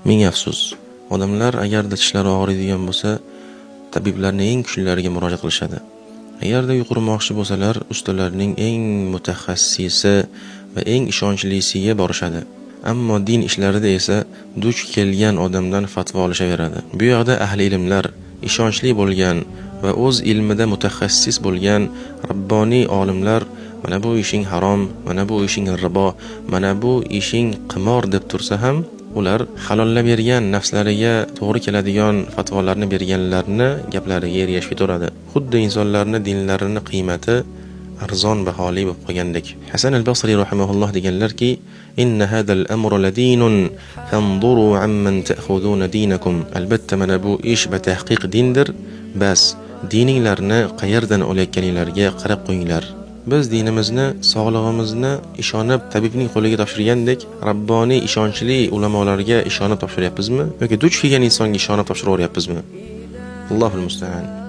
Ming afsus, odamlar agarda tishlari og'riydigan bo'lsa, tabiblarning eng kuchlilariga murojaat qilishadi. Agarda uy qurmoqchi bo'lsalar, ustalarning eng mutaxassisi va eng ishonchlisiga borishadi. Ammo din ishlarida esa duch kelgan odamdan fatvo olishaveradi. Bu yoqda ahli ilmlar, ishonchli bo'lgan va o'z ilmida mutaxassis bo'lgan rabboniy olimlar mana bu ishing harom, mana bu ishing ribo, mana bu ishing qimor deb tursa ham, ular halollab bergan, nafslariga to'g'ri keladigan fatvolarni berganlarni gaplariga ergashib ketaveradi. Xuddi insonlarni dinlarini qiymati arzon baholi bo'lib qolgandek. Hasan al-Basri rahimahulloh deganlarki: "Inna hadal amra ladinun fanzuru amman ta'khuduna dinakum." Albatta mana bu ish batahqiq dindir. Bas, dininglarni qayerdan olayotganinglarga qarab qo'yinglar. Biz dinimizni, sog'lig'imizni ishonib tabibning qo'liga topshirgandek, rabboniy ishonchli ulamolarga ishonib topshiryapmizmi yoki duch kelgan insonga ishonib topshiraveryapmizmi? Allohul musta'an.